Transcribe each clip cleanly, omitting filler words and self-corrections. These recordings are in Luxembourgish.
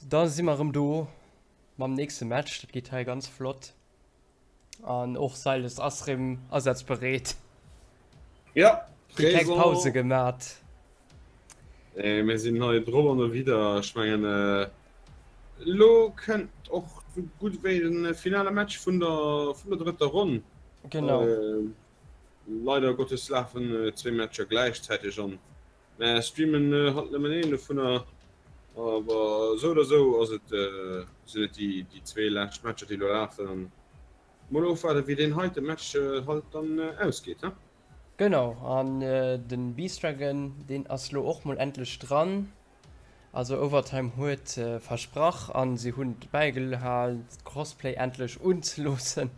Da si mer erëm do mam nächste Match. Dat geet hei ganz flott. An och Silas ass rëm asazbereet. Ja, Huet keng Pause gemat. Nee, mir sinn hei drop an derwidder. Ech mengen, elo kënnt och sou gutt wéi de finale Match vun der, vun der drëtter Ronn. Genau. Leider Gottes lafen zwéi Matcher gläichzäiteg an Mä streamen halt nëmmen een dovunner. Awer esou oder esou ass et, sinn et déi zwee lescht Matcher déi elo lafen an mol ofwaarden wéi deen heite Match halt dann ausgeet he. Genau, an den Beast Dragon deen ass lo och mol endlech dran. Also Overtime huet versprach an si hunn et bäigehal d'Crossplay endlech unzeloossen.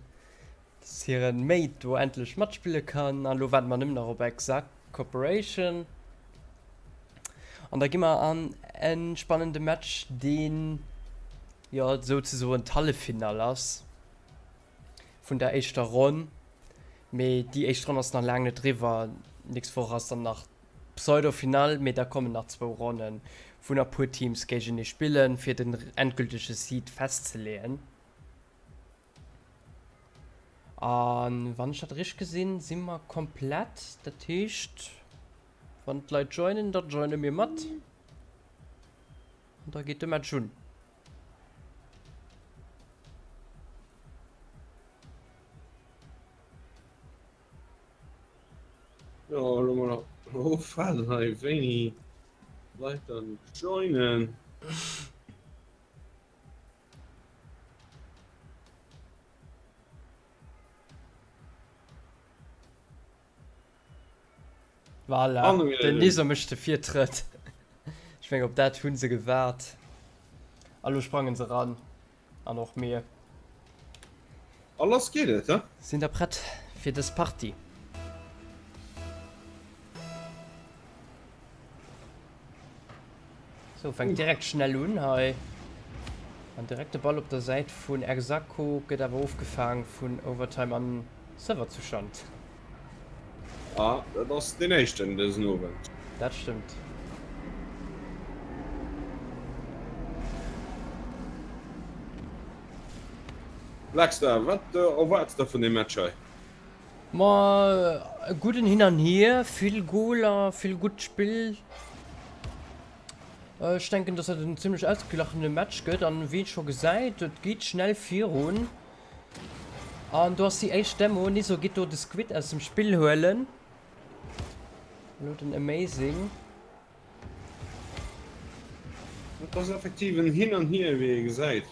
Dass hiren Mate do endlech matspille kann. An elo waarde mer nëmmen nach op Exact Corporation. An da gi mer an en spannende Match, deen jo souzesoen d'Halleffinall ass vun der éischter Ronn. Mee déi éischt Ronn ass nach laang net eriwwer. Nächst Woch ass dann nach d'Pseudo-Finall, mee da kommen nach zwou Ronnen, wou nach puer Teams géigenee spillen, fir den endgültege Seed festzeleeën. An wann ech dat richteg gesinn, si mer komplett. Dat heescht, wann d'Leit joinen, da joine mir mat. An da geet de Match un. Jo, elo mol ofwaarden hei, wéini d'Leit dann joinen. Voilà, den Niso mécht de Virtrëtt. Ech meng op dat hunn se gewaart. A lo sprangen se ran. An och mir. A lass geet et, he? Sinn der prett fir dës Partie? Sou, fänkt direkt schnell un hei. An direkt de Ball op der Säit vun Exaco, gëtt awer ofgefaang vun Overtime an Serverzustand. Ah, dat ass deen éischten dësen Owend. Dat stëmmt. Blackstar, wat erwaarts de vun deem Match hei? Ma e gudden Hin an Hier, vill Goler, vill gutt Spill. Ech denken, dass dat en zimmlech ausgeglachene Match gëtt an wéi een scho gesäit, et geet schnell virun. An do ass déi éischt Demo. Niso geet do de Squid aus dem Spill huelen. Elo den Amazing. Et ass effektiv en Hin an Hier, wéi ee gesäit.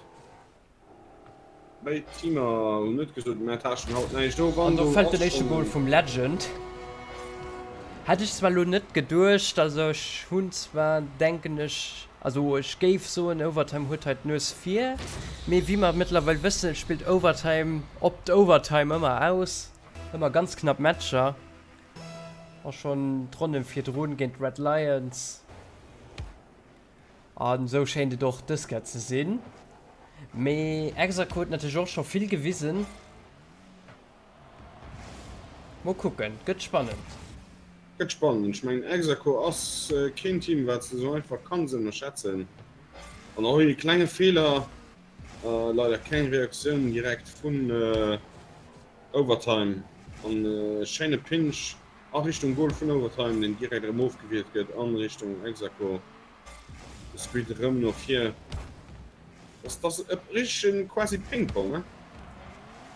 Béid Teamer hunn net gesot, mär tauschen haut näischt of an do fält den éischte Goal vum Legend. Hätt ech zwar lo net geduecht, also ech hunn zwar denken ech, also ech géif soen Overtime huet hei d'Nues vir, mee wéi mer mëttlerweil wëssen spillt Overtime op d'Overtime ëmmer aus, ëmmer ganz knapp Matcher, och schonn d'Ronne virdrun géint d'Red Lions. An esou schéint et och dës Kéier ze sinn. Mee Exaco huet natierlech och scho vill gewisen. Mol kucken, gëtt spannend. Gëtt spannend. Ech mengen Exaco ass keen Team wat s de esou einfach kanns ënnerschätzen. An och ee klenge Feeler, leider keng Reaktioun direkt vun Overtime. An schéine Pinch A Richtung Goal vun Overtime, deen direkt erëm ofgewiert gëtt an Richtung Exaco. De Squid erëm no vir. Dat ass e richtegen quasi Ping-Pong, he?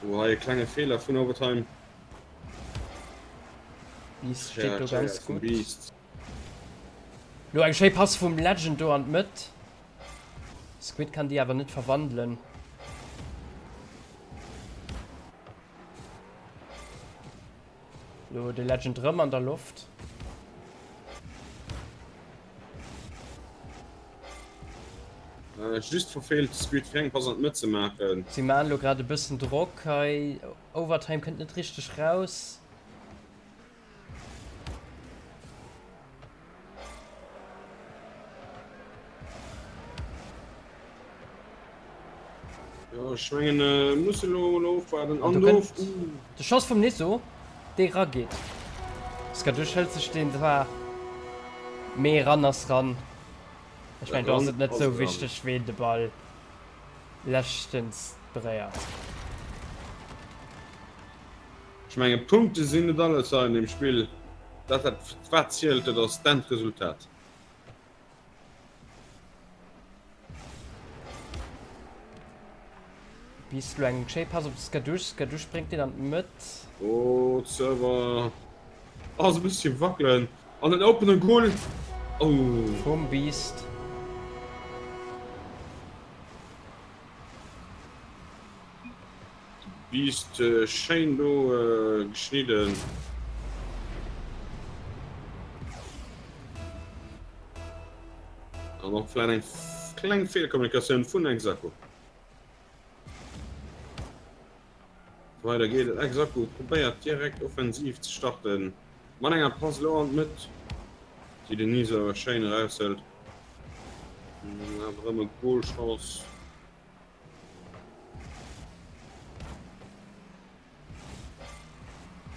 Oh, hei e klenge Feeler vun Overtime. Beast steet do ganz gutt. Beast. Lo eng schéi Pass vum Legend do an d'Mëtt. Squid kann déi awer net verwandelen. Lo de Legend rëm an der Loft. Äh, just verfehlt Squid fir eng Pass an d'Mëtt ze maachen. Si maan lo grad e bëssen Drock hei. Overtime kënnt net richteg raus. Jo, ech mengen äh, muss elo mol ofwaarden. An do kënnt de Schoss vum Nisso, dee rageet. Skadusch hëlt sech deen zwar, mee ran ass ran. Ech mengen do ass et net sou wichteg ween de Ball leschtens beréiert. Ech mengen Punkte sinn net alles hei an deem Spill. Dat wat zielt dat ass d'Endresultat. Bis lo eng schéi Pass op de Skadouche. Skadouche bréngt deen an d'Mëtt. Oh d'Server ass e bësschen wackelen an en oppene Goal. Oh. Vum Beast. Beast schéin do geschnidden. An och vläit eng kleng Feelkommunikatioun vun Exaco. Weider geet et. Exaco probéiert direkt offensiv ze starten mat enger Pass elo an d'Mëtt, déi den Niso schéin eraushëlt. Awer erëm e Goalchance.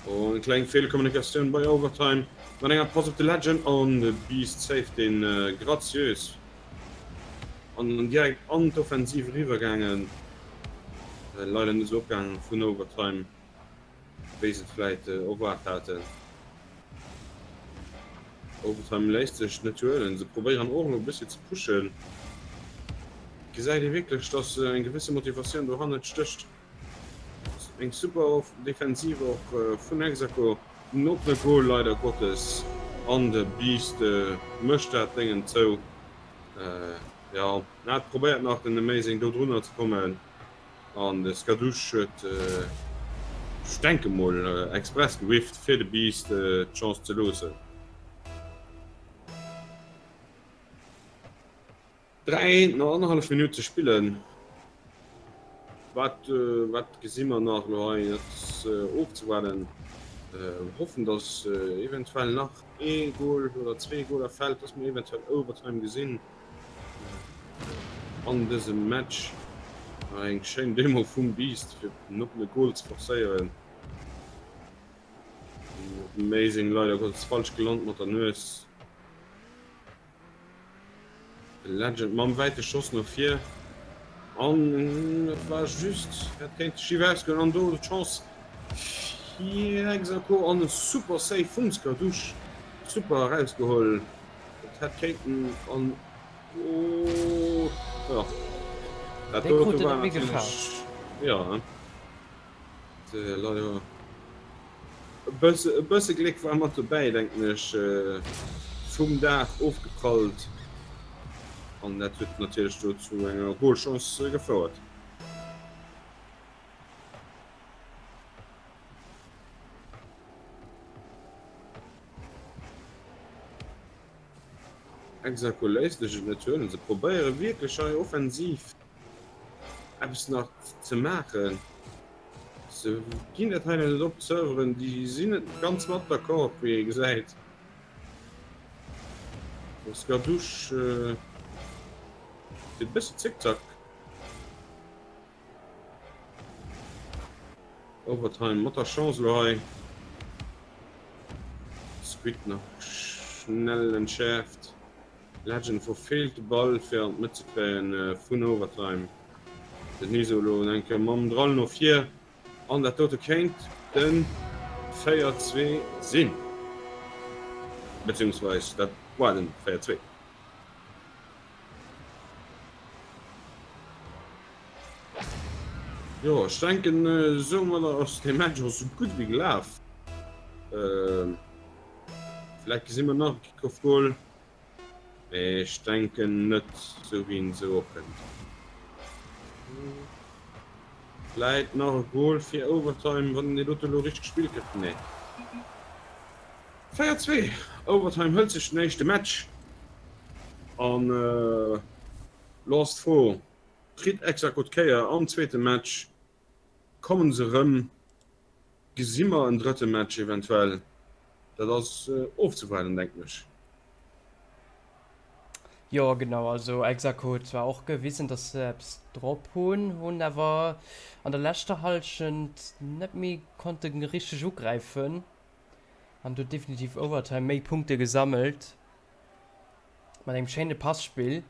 Oh, eng kleng Feelkommunikatioun bei Overtime mat enger Pass op de Legend an de Beast saved den äh, graziös an dann direkt an d'Offensiv eriwwer gaangen. Äh, leider net esou opgaangen vun Overtime, wéi se et vläit äh, erwaart haten. Overtime léisst sech net huelen. Se probéieren och elo e bëssi ze pushen. Gesäit ee wierklech, dass eng gewësse Motivatioun dohannert stécht. Eng super Defensive och vun Exaco. Den oppene Goal leider Gottes an de Beast mécht dat Déngen zou. Jo, hat probéiert nach den Amazing do drunner ze kommen. An de Skadoosh huet, ech denke mol, express gewifft fir de Beast d'Chance ze loossen. 3 no annerhallef Minutt ze spillen. Wat wat gesi mer nach elo hei? Dat ass ofzewaarden. Hoffen, datt eventuell nach ee Gol oder zwee Goler fält, datt mer eventuell Overtime gesinn. An dësem Match nach eng schéin Demo vum Beast fir den oppene Goal ze forcéieren. Amazing, leider Gottes falsch gelant mat der Nues. Legend mam wäite Schoss no vir an et war just dat kéint schief ausgoen an do d'Chance fir Exaco an e super Save vum Skadouche, super erausgeholl. Et hätt kéinten an oh jo dat Dee krut dote en war net méi natierlech gefaasst. jo leider e bësse e bësse Gléck war mat dobäi denken ech vum Daach ofgeprallt an dat huet natierlech do zu enger Golchance gefouert. Exaco léisst sech et net huelen. Se probéiere wierklech hei offensiv eppes nach ze maachen. Se ginn dat hei net op. D'Serveren, déi sinn net ganz mat d'accord, wéi ee gesäit. Skadouche fir e bësse Zickzack. Overtime mat der Chance elo hei. Squid nach schnell entschärft. Legend verfeelt de Ball fir an d'Mëtt ze kréien vun Overtime. Den Niso elo eng Kéier mam Drall no vir an dat dote kéint den 4, 2 sinn. Beziehungsweis dat war den 4, 2. Jo, ech denken soumadder ass dee Match och sou gutt wéi gelaf. Vläit gesi mer nach e Kick-off Goal, mee ech denken net sou wéi en esou opkënnt. Vläit nach e Goal fir Overtime, wann deen dote elo richteg gespillt gëtt. Nee. 4, 2, Overtime hëlt sech den éischte Match an Last Four kritt Exaco d'Kéier. Am zweete Match kommen se erëm. Gesi mer en drëtte Match eventuell? Dat ass ofzewaarden, denken ech. Jo genau, also Exaco huet zwar och gewisen, datt se eppes drop hunn, hunn awer an der leschter Hallschent net méi konnte richteg ugräifen. An do definitiv Overtime méi Punkte gesammelt mat engem schéine Passpill.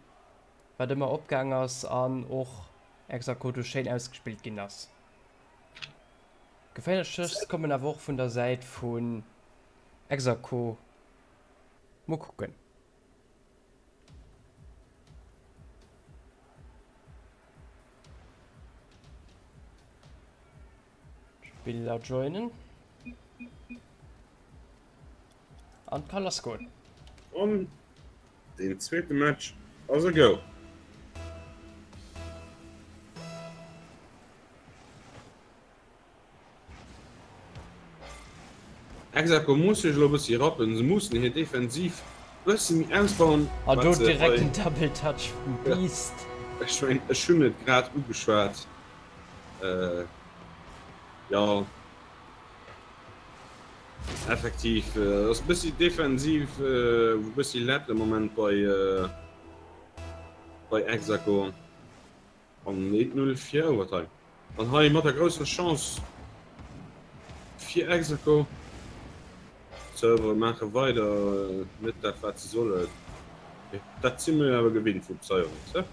Wat ëmmer opgaang ass an och Exaco do schéin ausgespillt ginn ass. Geféierlech Schëss kommen awer och vun der Säit vun Exaco. Mol kucken. Spiller joinen. An ka lass goen. An deen zweete Match ass e Go. Exaco muss sech elo e bëssi rappen, se mussen hir Defensiv bëssi méi ausbauen. An do direkt den Double Touch vum Beast. Ech mengen ech hunn et grad ugeschwat, jo. Effektiv ass e bëssi defensiv wou bëssi lett de Moment bei bei Exaco an 1-0 fir Overtime. An hei mat der grousser Chance fir Exaco. D'Servere maache weider net dat wat se sollen. Dat si mir awer gewinnt vu Psyonix, he?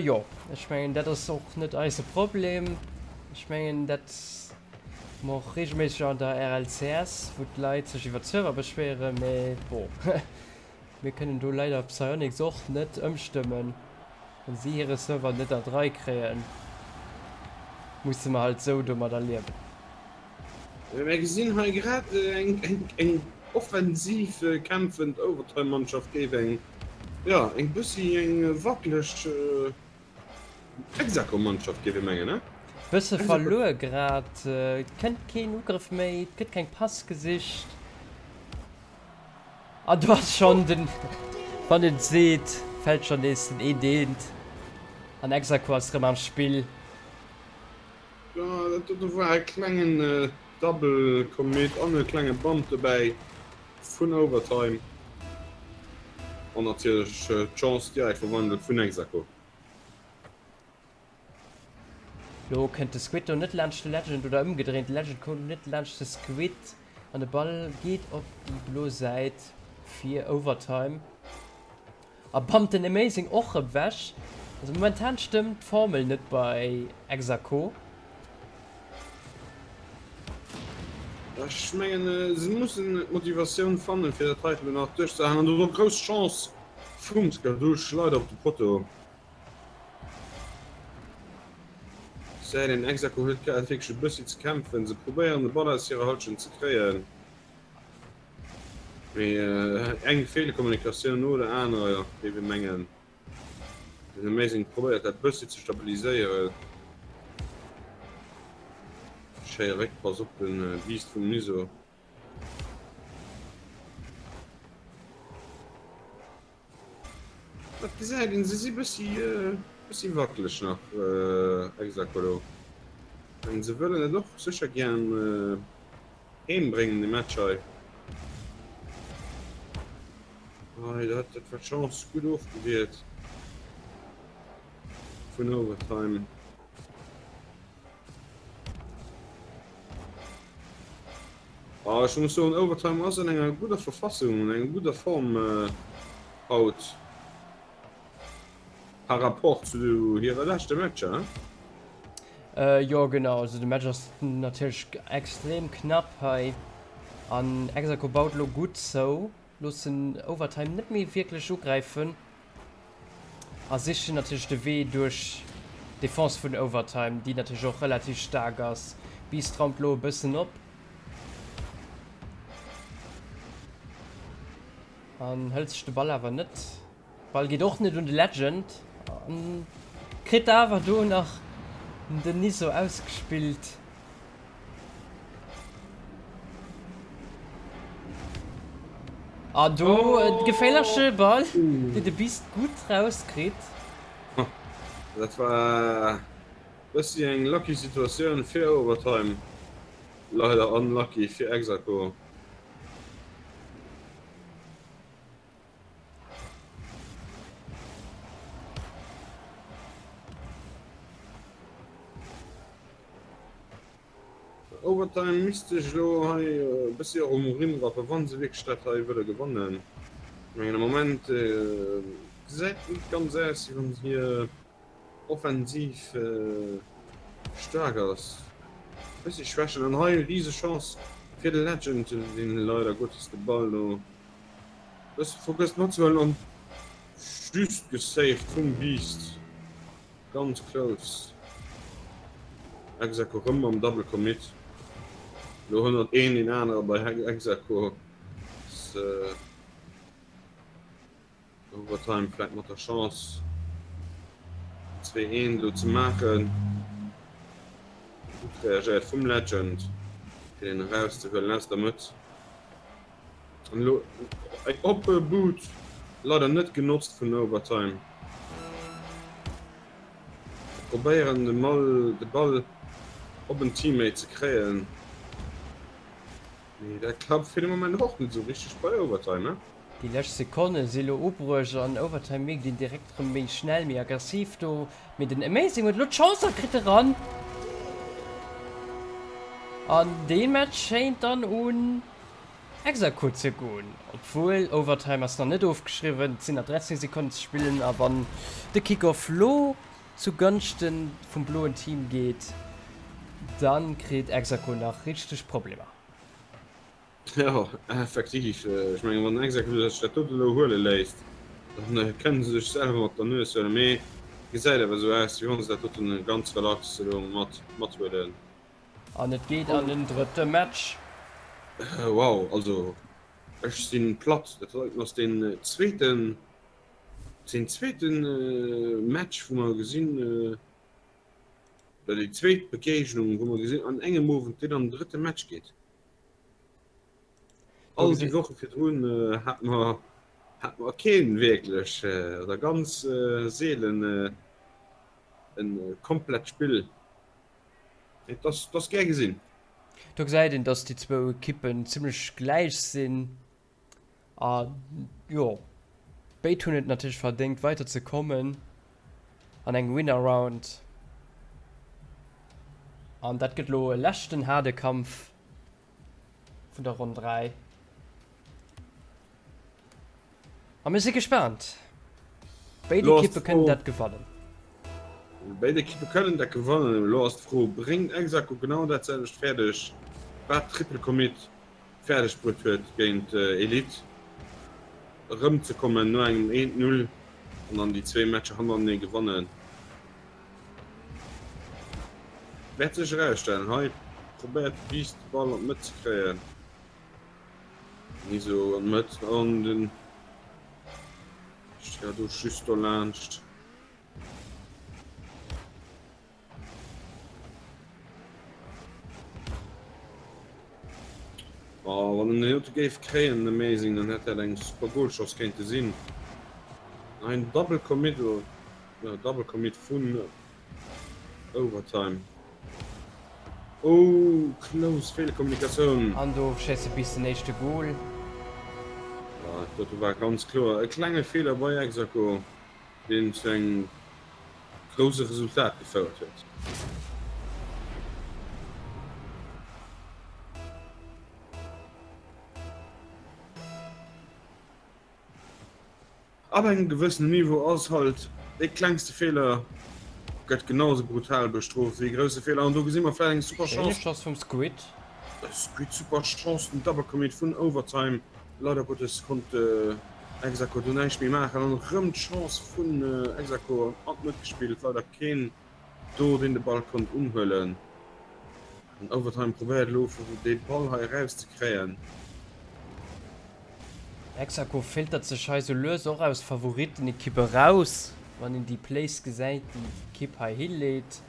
Jo, ech mengen dat ass och net eise Problem. Ech mengen dat hu mer och regelméisseg an der RLCS, wou d'Leit sech iwwer d'Server beschwéieren, mee bon, mir kënnen do leider Psyonix och net ëmstëmmen. Wann si hire Server net an d'Rei kréien, musse mer halt sou domadder liewen. Mir gesinn hei grad eng offensiv kämpfend Overtime-Mannschaft géint eng, jo, eng bëssi eng wackeleg Exaco-Mannschaft, géif ee mengen, ne? Bësse verluer grad, et kënnt keen Ugrëff méi, et gëtt keng Pass gesicht an do ass schonn den, wann een et seet, fält schonn nees den eent eent an Exaco ass rëm am Spill. Jo, dat do war e klengen Double Commit an e klenge Bump dobäi vun Overtime. An natierlech d'Chance direkt verwandelt vun Exaco. Lo kënnt de Squid do net laanscht de Legend oder ëmgedréint, de Legend koum net laanscht de Squid an de Ball geet op déi blo Säit fir Overtime. A bammt den Amazing och ewech. Also momentan stëmmt d'Formel net bei Exaco. Ech mengen se mussen d'Motivatioun fannen fir dat heiten nach duerchzehalen an do grouss Chance vum Skadouche leider op de Poteau. Säit den Exaco huet grad wierklech e bëssi ze kämpfen. Se probéieren de Ball aus hirer Halschent ze kréien. Mee eng Feelkommunikatioun no der anerer, géif ee mengen. Den Amazing probéiert dat bëssi ze stabiliséieren. Schéi Réckpass op de Beast vum Niso. Dat gesäit een, se si bëssi bëssi wackeleg nach, Exacolo. Mengen se wëllen et och sécher gären heem bréngen de Match hei. Hei dat dat war d'Chance gutt ofgewiert vun Overtime. Ah, ech muss soen, Overtime ass an enger gudder Verfassung, an enger gudder Form haut par rapport zu hire leschte Matcher. Jo genau, also de Match ass natierlech extrem knapp hei an Exaco baut elo gutt zou, loossen Overtime net méi wierklech ugräifen. A sichen natierlech de Wee duerch d'Defense vun Overtime, déi natierlech och relativ staark ass. Beast raumt elo e bëssen op. An hëlt sech de Ball awer net. Ball geet och net un de Legend. An kritt awer do nach den Niso ausgespillt. An do e geféierleche Ball, deen de Beast gutt rauskritt. Dat war bëssi eng lucky Situatioun fir Overtime, leider unlucky fir Exaco. Overtime misst sech elo hei e bëssi och um Rimm rappen, wa se wierklech dat hei wëlle gewannen. Ech mengen am Moment. Gesäit net ganz aus, wéi wann hir Offensiv staark ass. E bëssi Schwächen an hei rise Chance fir de Legend, deen leider Gottes de Ball do e bësse vergësst matzehuelen an just gesaved vum Beast. Ganz close. Exaco rëm mam Double Commit. Lo hënnert een deen anere bei Exaco. Overtime vläit mat der Chance 2, 1 elo ze maachen. Gutt reagéiert vum Legend fir deen erauszehuelen aus der Mëtt. An elo eng oppe Boot, leider net genotzt vun Overtime. Probéieren de Mall de Ball op en Teammate ze kréien. Mee dat klappt fir de Moment och net esou richteg bei Overtime, he? Déi lescht Sekonne si lo ubruecht an Overtime mierkt een direkt rëm méi schnell, méi aggressiv do. Mee den Amazing huet lo d'Chance a kritt eran. An dee Match schéint dann un Exaco ze goen. Obwuel, Overtime ass nach net ofgeschriwwen, et sinn nach 13 Sekonnen ze spillen a wann de Kickoff lo zu Gënschte vum bloen Team geet, dann kritt Exaco nach richteg Problemer. Jo, effektiv. Ech mengen, wann Exaco sech dat dote elo huele léisst, da kënne se sech selwer mat der Nues huelen. Mee gesäit awer esou aus, wéi wa se dat dote ganz relax elo mat mathuelen. An et geet an den drëtte Match. Wow, also ech si platt. Dat heiten ass deen zweeten, deen zweete Match, wou mer gesinn, oder déi zweet Begéignung, wou mer gesinn an engem Owend, deen an den drëtte Match geet. All déi Woche virdrun hat mer hat mer keen wierklech oder ganz seelen en komplett Spill. Et ass ass gär gesinn. Do gesäit een, dass déi zwou Ekippen zimmlech gläich sinn a jo béid hunn et natierlech verdéngt weider ze kommen an eng Winner Round an dat gëtt lo e leschten haarde Kampf vun der Ronn 3 a mir si gespaant. Béid Ekippe kënnen dat gewannen. Béid Ekippe kënnen dat gewannen. Elo ass d'Fro, bréngt Exaco genau dat selwecht fäerdeg, wat Triple Commit fäerdeg bruet huet géint Elite, erëmzekommen no engem 1, 0 an dann déi zwee Matcher hannerenee gewannen? Wäert sech erausstellen. Hei probéiert de Beast de Ball an d'Mëtt ze kréien. Niso an d'Mëtt an den ja do just do laanscht. Oh, wann en den dote géif kréien, den Amazing, dann hätt dat eng super Goalchance kéinte sinn. Ein Double Commit, oder Double Commit vun Overtime. Oh, close, Feelkommunikatioun. An do schéisst de Bis den éischte Goal. Ja, dat do war ganz kloer e klenge Feeler bei Exaco, deen zu engem grouse Resultat gefouert huet. Ab engem gewëssenen Niveau ass halt dee klengste Feeler gëtt genau esou brutal bestrooft wéi e grousse Feeler. An do gesi mer vläicht eng super Chance. Schéine Schoss vum Squid. Squid, super Chance, den Double Commit vun Overtime. Leider Gottes konnt Exaco do näischt méi maachen. An erëm d'Chance vun Exaco an d'Mëtt gespillt. Leider keen do deen de Ball konnt unhuelen. An Overtime probéiert elo dee Ball hei eraus ze kréien. Exaco filtert sech hei sou lues och aus Favoritenekipp eraus, wann een déi Plays gesäit déi d'Ekipp hei hileet.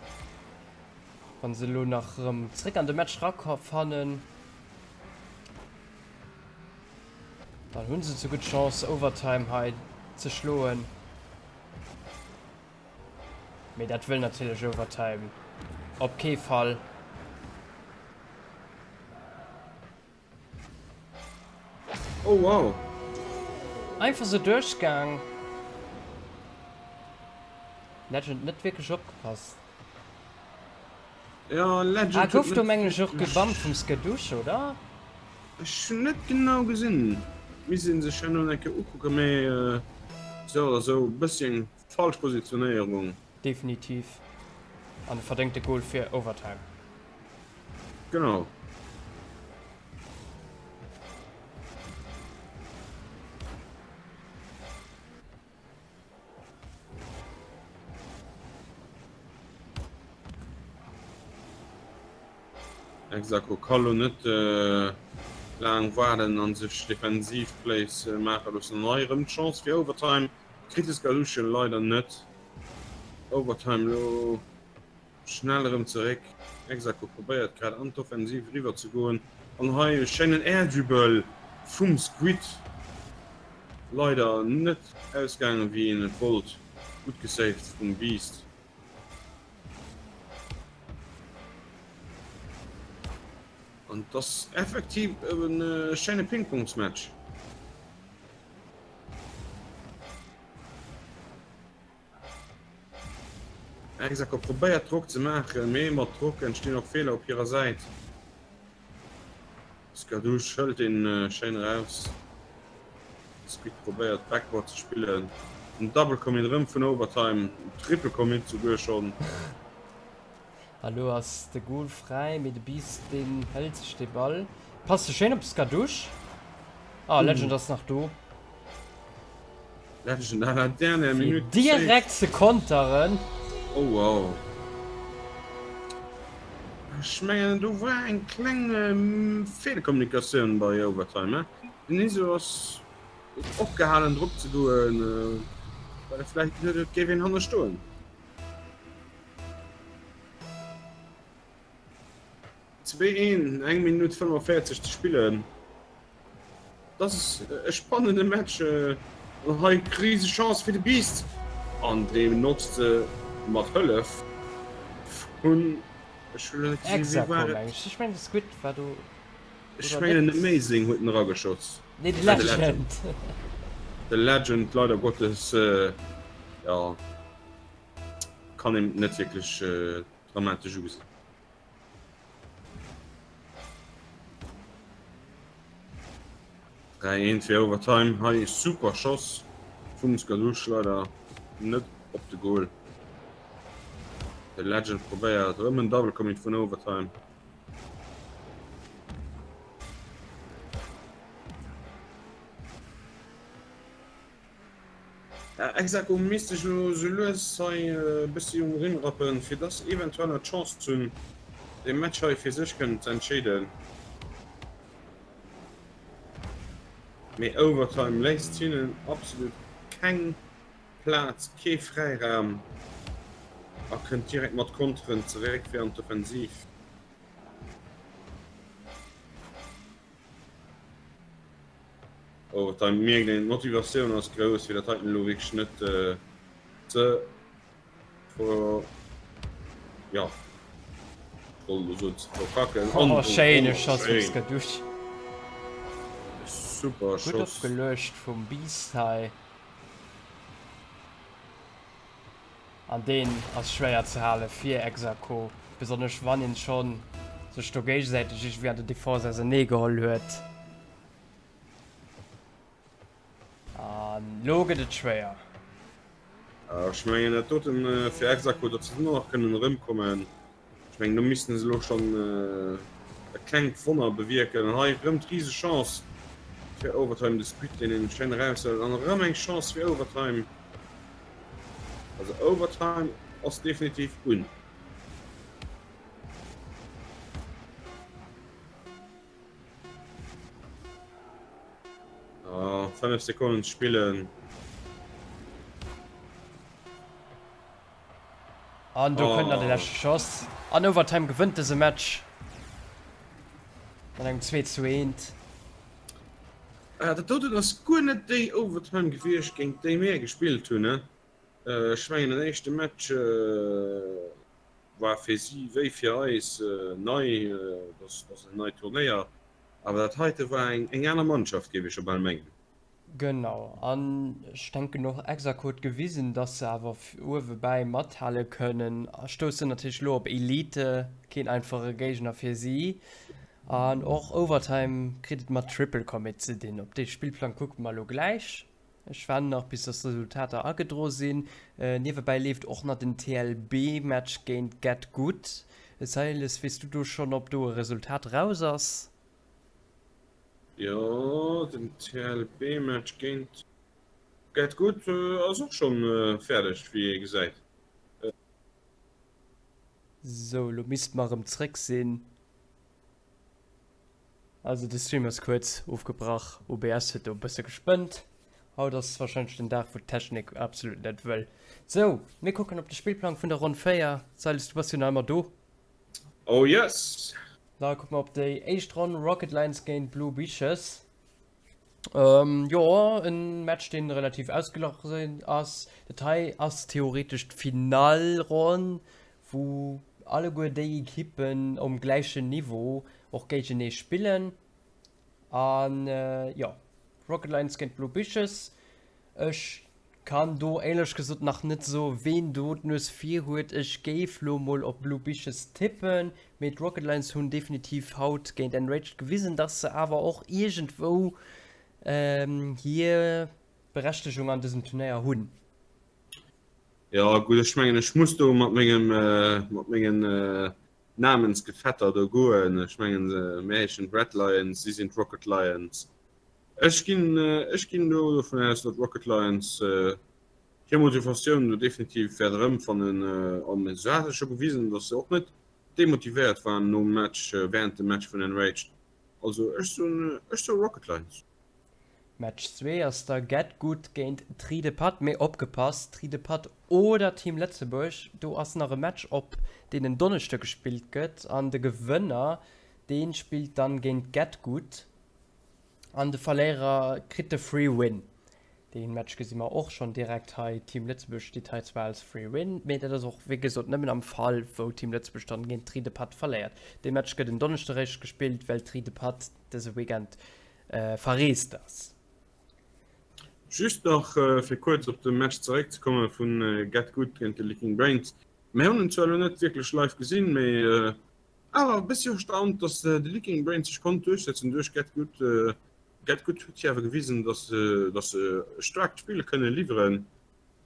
Wann se elo nach erëm zréck an de Match erafannen, dann hunn se zu gutt Chance Overtime hei ze schloen. Mee dat wëll natierlech Overtime op kee Fall. Oh wow! Einfach sou duerchgaang. Legend net wierklech opgepasst. Ja, Legend Ah, gouf do mengen ech och gebammt vum Skadoosh, oder? Ech hun net genau gesinn, misst een sech herno eng Kéier ukucken, mee. Sou oder sou e bëssi eng falsch Positionéierung. Definitiv. An e verdéngte Goal fir Overtime. Genau. Exaco ka lo net laang waarden an sech defensiv Plays maache loossen. An hei erëm d'Chance fir Overtime. Kritt de Scaluche leider net. Overtime lo schnell erëm zeréck. Exaco probéiert grad an d'Offensiv eriwwer ze goen. An hei e schéinen Air-Dribble vum Squid. Leider net ausgaangen wéi een et wollt. Gutt gesaved vum Beast. An et ass effektiv e schéine Pingpongsmatch. Exaco probéiert Drock ze maachen, mee mat Drock entstinn och Feeler op hirer Säit. Skadoosh hëlt een schéin eraus. Squid probéiert Backboard ze spillen. En Double Commit erëm vun Overtime, Triple Commit souguer schonn. A lo ass de Goal fräi, mee de Beast deen hëlt sech de Ball. Passt schéin op de Skadoosh. Ah, Legend ass nach do. Legend à la dernière minute. Direkt ze konteren. Oh wow. Ech mengen do war eng kleng Feelkommunikatioun bei Overtime. Den Iso ass opgehalen drop ze goen, well e vläicht geduet huet, et géif een hanne stoen. 2, 1, eng Minutt 45 ze spillen. Dat ass e spannende Match. An hei rise Chance fir de Beast. An dee notzt se mat Hëllef vun, ech hunn elo net gesinn, wee war et? Ech mengen de Squid war do. Ech mengen den Amazing huet en erageschoss. Nee, de Legend. De Legend, leider Gottes, jo, kann een net wierklech dramatesch ugesinn. 3, 1 fir Overtime. Hei super Schoss vum Skadoosh, leider net op de Goal. De Legend probéiert erëm en Double Commit vun Overtime. Exaco misst sech elo sou lues hei e bëssi um Rimm rappen, fir dass se eventuell nach d'Chance hunn, dee Match hei fir sech kënnen ze entscheeden. Mee Overtime léisst hinnen absolut keng Plaz, kee Fräiraum a kënnt direkt mat Konteren zeréck fir an d'Offensiv. Oh, da mierkt een, d'Motivatioun ass grouss, fir dat heiten elo wierklech net ze ver-, jo, ech wollt elo soen ze verkacken. Oh, schéine Schoss vum Skadoosh. Super Schoss. Gutt opgeluecht vum Beast hei. An deen ass schwéier ze hale fir Exaco, besonnesch wann een schonn sech do géigesäiteg iergendwéi an der Defense ausernee geholl huet. An lo gëtt et schwéier. Ech mengen dat doten fir Exaco, datt se do nach kënnen erëmkommen. Ech mengen do missten se elo schonn e klengt Wonner bewierken. An hei erëm d'Risechance fir Overtime, de Squid deen een schéin eraushëlt an erëm eng Chance fir Overtime. Also Overtime ass definitiv un. Ah, 5 Sekonnen ze spillen. An do kënnt nach de leschte Schoss. An Overtime gewënnt dëse Match mat engem 2 zu 1. Ah, dat doten ass guer net déi Overtime gewiescht, géint déi mir gespillt hunn, ne? Ech mengen den éischte Match war fir si wéi fir eis nei, dat ass en neit Turnéier, awer dat heite war eng aner Mannschaft, géif ech scho bal mengen. Genau, an ech denken och Exaco huet gewisen, dass se awer uewe bäi mathale kënnen a stoussen natierlech elo op Elite, keen einfache Géigner fir si. An och Overtime kritt et mat Triple Commit ze dinn. Op dee Spillplang kucke mer elo gläich. Ech waarden nach bis dass d'Resultater agedro sinn. Niewebäi leeft och nach den TLB Match géint Get Good. Silas, weess du do schonn ob do e Resultat raus ass? Jo, den TLB Match géint Get Good ass och schonn fäerdeg wéi ee gesäit. Sou, lo misste mer erëm zréck sinn. Also de Stream ass kuerz ofgebrach, OBS huet do e bësse gespënnt. Haut ass wahrscheinlech den Dag wou d'Technik absolut net wëll. Sou, mir kucken op de Spillplang vun der Ronn 4. Silas, du bass jo nach ëmmer do. Oh yes! Da kucke mer op déi éischt Ronn, Rocket Lions géint Blue Beaches. Jo, en Match deen relativ ausgeglach ass. Dat hei ass theoretesch d'Finallronn, wou alleguer déi Ekippen um gläichen Niveau och géigenee spillen. An jo, Rocket Lions géint Blue Bishes. Ech kann do éierlech gesot nach net soe ween do d'Nues vir huet. Ech géif lo mol op Blue Bishes tippen, mee d'Rocket Lions hunn definitiv haut géint Enraged gewisen, dass se awer och iergendwou hir Berechtegung an dësem Turnéier hunn. Jo gutt, ech mengen ech muss do mat mengem mat mengen Namensgevetter do goen. Ech mengen mir heeschen d'Red Lions, si sinn d'Rocket Lions. Ech ginn ech ginn do dovun aus, datt d'Rocket Lions hir Motivatioun do definitiv wäert erëmfannen. An se hate scho gewisen, datt se och net demotivéiert waren nom Match, während dem Match vun Enraged. Also ech soen ech soe Rocket Lions. Match 2 ass da Get Good géint Tri de Patt. Mee opgepasst, Tri de Patt oder Team Lëtzebuerg, do ass nach e Match op, deen en Donneschde gespillt gëtt an de Gewënner, dee spillt dann géint Get Good an de Verléierer kritt de Free Win. Dee Match gesi mer och schonn direkt hei. Team Lëtzebuerg steet hei zwar als Free Win, mee dat ass och wéi gesot nëmmen am Fall, wou Team Lëtzebuerg dann géint Tri de Patt verléiert. Dee Match gëtt en Donneschde réischt gespillt, well Tri de Patt dëse Weekend verreest ass. Just nach fir kuerz op de Match zeréckzekomme vu Get Good géint de Leaking Brains. Mir hunn en zwar elo net wierklech live gesinn, mee awer e bëssi erstaunt, datt de Leaking Brains sech konnt duerchsetzen duerch Get Good. Get Good huet hir awer gewisen, datt se e staarkt Spill kënne liwweren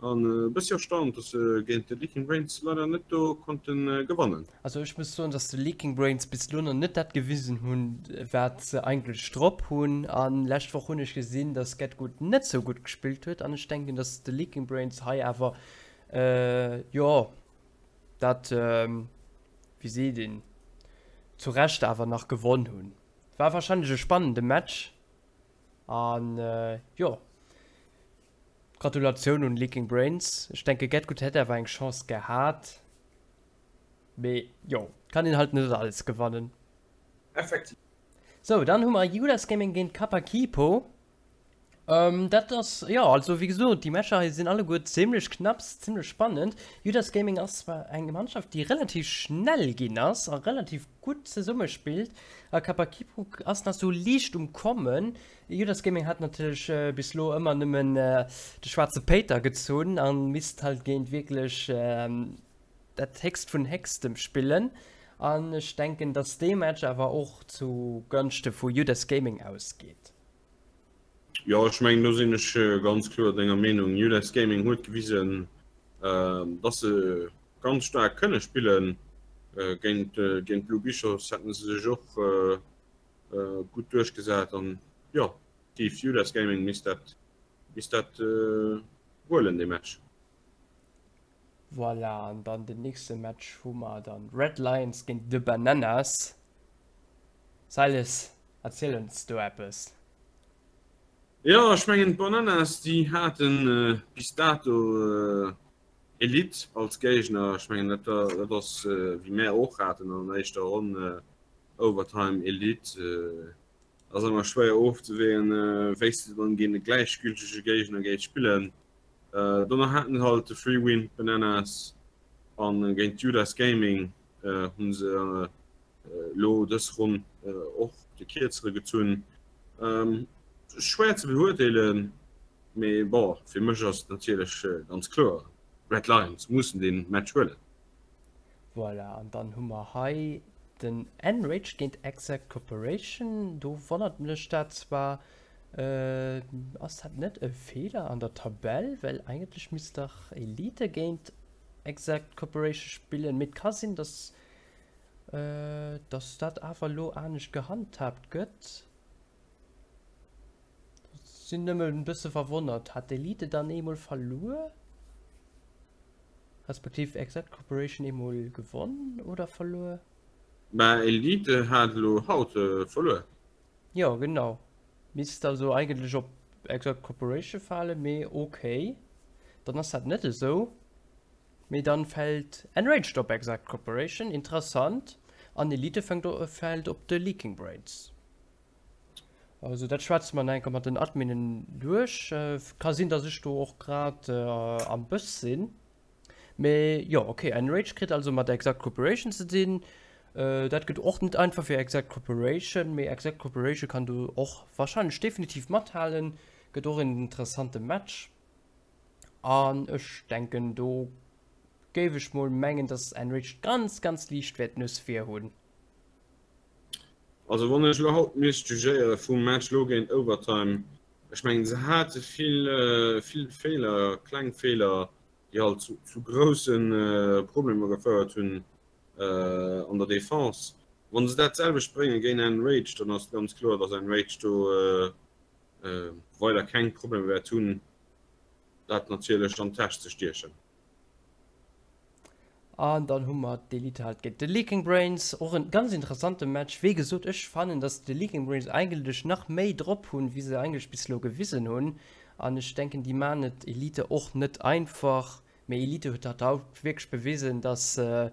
An e bëssi erstaunt, dass se géint de Leaking Brains leider net do konnte gewannen. Also ech muss soen, dass de Leaking Brains bis elo nach net dat gewisen hunn, wat se eigentlech drop hunn. An lescht Woch hunn ech gesinn, dass Get Good net sou gutt gespillt huet. An ech denken, dass de Leaking Brains hei awer, jo, dat, wéi seet een, zu Recht awer nach gewonn hunn. War wahrscheinlech e spannende Match an, jo. Gratulatioun un Leaking Brains. Ech denke Get Good hätt awer eng Chance gehat, mee jo, kann een halt net alles gewannen. Effektiv. Sou, dann hu mer Judas Gaming géint Kappa Kipo. Ähm, dat ass, jo, also wéi gesot, déi Matcher hei sinn alleguer zimmlech knapps, zimmlech spannend. Judas Gaming ass zwar eng Mannschaft, déi relativ schnell ginn ass a relativ gutt zesumme spillt, a Kappa Kipo ass nach sou liicht um Kommen. Judas Gaming hat natierlech bis lo ëmmer nëmmen de schwaarze Péiter gezunn an misst halt géint wierklech dat Héchst vun Héchstem spillen. An ech denken, dass dee Match awer och zu Gënschte vu Judas Gaming ausgeet. Jo, ech mengen do sinn ech ganz kloer denger Meenung. Judas Gaming huet gewisen, dass se ganz staark kënne spillen. Géint géint Blue Bichos hätten se sech och gutt duerchgesat an jo, Team Judas Gaming misst dat misst dat huelen dee Match. Voilà, an dann den nächste Match hu mer dann Red Lions géint The Bananas. Silas, erziel ons do eppes. Jo, ech mengen d'Bananas déi haten bis dato Elite als Géigner. Ech mengen dat dat ass wéi mär och haten an der éischter Ronn Overtime Elite. Ass ëmmer schwéier ofzewéien, wéi s de dann géint e gläichgültege Géigner géifs spillen. Dono haten se halt de Free Win d'Bananas an géint Judas Gaming hu se elo dës Ronn och de Kierzere gezunn. Schwéier ze beurteelen, mee bon, fir mech ass et natierlech ganz kloer, Red Lions mussen dee Match huelen. Voilà, an dann hu mer hei den Enraged géint Exact Corporation. Do wonnert mech dat zwar. Ass dat net e Feeler an der Tabell? Well eigentlech misst dach Elite géint Exact Corporation spillen. Mee et ka sinn, dass, dass dat awer elo anescht gehandhaabt gëtt. Sinn nëmmen e bësse verwonnert. Hat d'Elite dann eemol verluer? Respektiv Exact Corporation eemol gewonn oder verluer? Mä Elite hat elo haut verluer. Jo genau, misst also eigentlech op Exact Corporation falen, mee ok, dann ass dat net esou. Mee dann fällt Enraged op Exact Corporation, interessant, an Elite fänkt fällt op de Leaking Brains. Also dat schwätze mer nach eng Kéier mat den Adminen duerch. Ka sinn, dass ech do och grad am Bëss sinn. Mee jo, ok, Enraged kritt also mat Exact Corporation ze dinn. Dat gëtt och net einfach fir Exact Corporation, mee Exact Corporation kann do och wahrscheinlech definitiv mathalen. Gëtt och en interessante Match. An ech denken, do géif ech mol mengen, dass Enraged ganz, ganz liicht wäert d'Nues vir hunn. Also wann ech elo haut misst jugéiere vum Match elo géint Overtime, ech mengen se hate vill vill Feeler, kleng Feeler, déi halt zu zu grousse Problemer gefouert hunn an der Defense. Wann se dat selwecht brénge géint Enraged, dann ass et ganz kloer, datt Enraged do weider keng Problemer wäert hunn, dat natierlech an d'Täsch ze stiechen. An dann hu mer d'Elite halt géint de Leaking Brains. Och en ganz interessante Match. Wéi gesot, ech fannen, dass de Leaking Brains eigentlech nach méi drop hunn, wéi se eigentlech bis elo gewisen hunn. An ech denken, déi man et Elite och net einfach. Mee Elite huet dat haut wierklech bewisen, dass se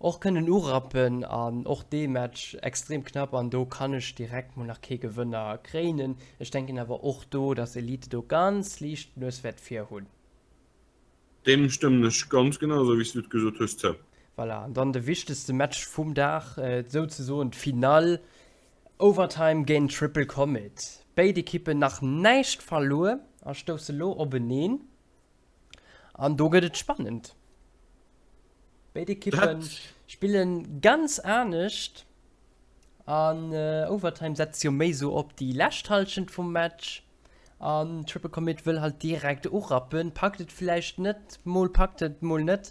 och kënnen urappen. An och dee Match extrem knapp. An do kann ech direkt mol nach kee Gewënner kréinen. Ech denken awer och do, dass Elite do ganz liicht d'Nues wäert vir hunn. Deem stëmmen ech ganz genau esou wéi s du et gesot hues zou. Voilà, an dann de wichtegste Match vum Dag, souzesoen d'Finall, Overtime géint Triple Commit. Béid Ekippen nach näischt verluer a stousse lo openeen an do gëtt et spannend. Béid Ekippe spille ganz anescht an Overtime setzt jo méi sou op déi lescht Hallschent vum Match. An Triple Commit wëll halt direkt urappen, packt et vläicht net, mol packt et, mol net.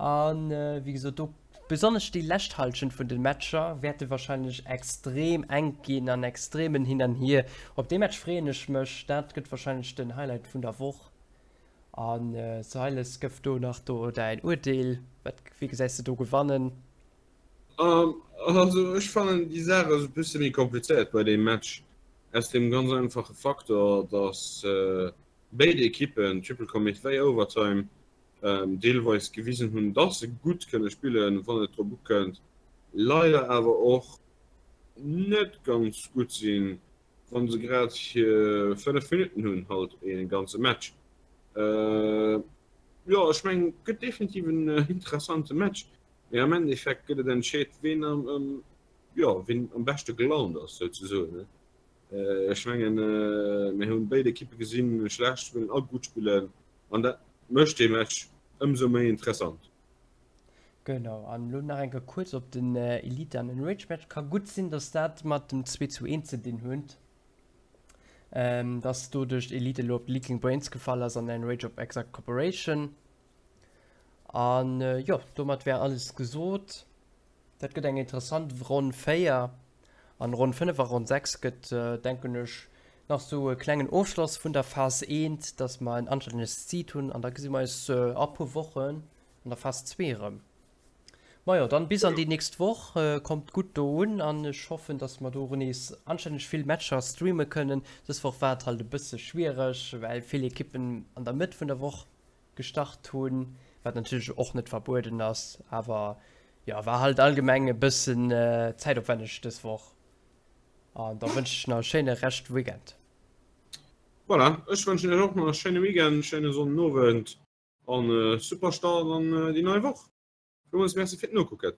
An wéi gesot, do besonnesch déi lescht Hallschent vun de Matcher wäerte wahrscheinlech extrem enk ginn an extremen Hin an Hier. Op dee Match freeën ech mech, dat gëtt wahrscheinlech den Highlight vun der Woch. An Silas, gëff do nach do däin Urteel, wat, wie gesäis de do gewannen? Also ech fannen déi Saach ass e bësse méi komplizéiert bei deem Match, aus deem ganz einfache Faktor, datt béid Ekippen, Triple Commit wéi Overtime, deelweis gewisen hunn, datt se gutt kënne spillen, wann et drop ukënnt, leider awer och net ganz gutt sinn, wa se grad hir 5 Minutten hunn, halt ee ganze Match. Jo, ech mengen, et gëtt definitiv en interessante Match. Mee am Endeffekt gëtt et entscheet, ween am, jo, ween am beschte gelaunt ass, souzesoen. Ech mengen, mir hunn béid Ekippe gesinn, schlecht spillen a gutt spillen, an dat mécht dee Match ëmsou méi interessant. Genau, an elo nach eng Kéier kuerz op den Elite an Enrich Match. Ka gutt sinn, datt dat mat dem 2 zu 1 ze dinn huet, datt doduerch d'Elite elo op d'Leaking Brains gefall ass an Enrich op Exact Corporation. An jo, domat wär alles gesot. Dat gëtt eng interessant Ronn 4. An Ronn 5 a Ronn 6 gëtt, denken ech, nach sou e klengen Ofschloss vun der Phas 1, dass mer en anstännegt Seed hunn. An da gesi mer eis a puer Wochen an der Phas 2 erëm. Majo, dann bis an déi nächst Woch. Kommt gutt do un an ech hoffen, dass mer do nees anstänneg vill Matcher streame kënnen. Dës Woch war et halt e bësse schwiereg, well vill Ekippen an der Mëtt vun der Woch gestart hunn, wat natierlech och net verbueden ass, awer jo, war halt allgemeng e bëssen zäitopwänneg dës Woch. An da wënsch ech nach e schéine Rescht Weekend. Voilà, ech wënschen iech och nach e schéine Weekend, schéine Sonnenowend an e super Start an déi nei Woch. Villmools Merci fir d'Nokucken.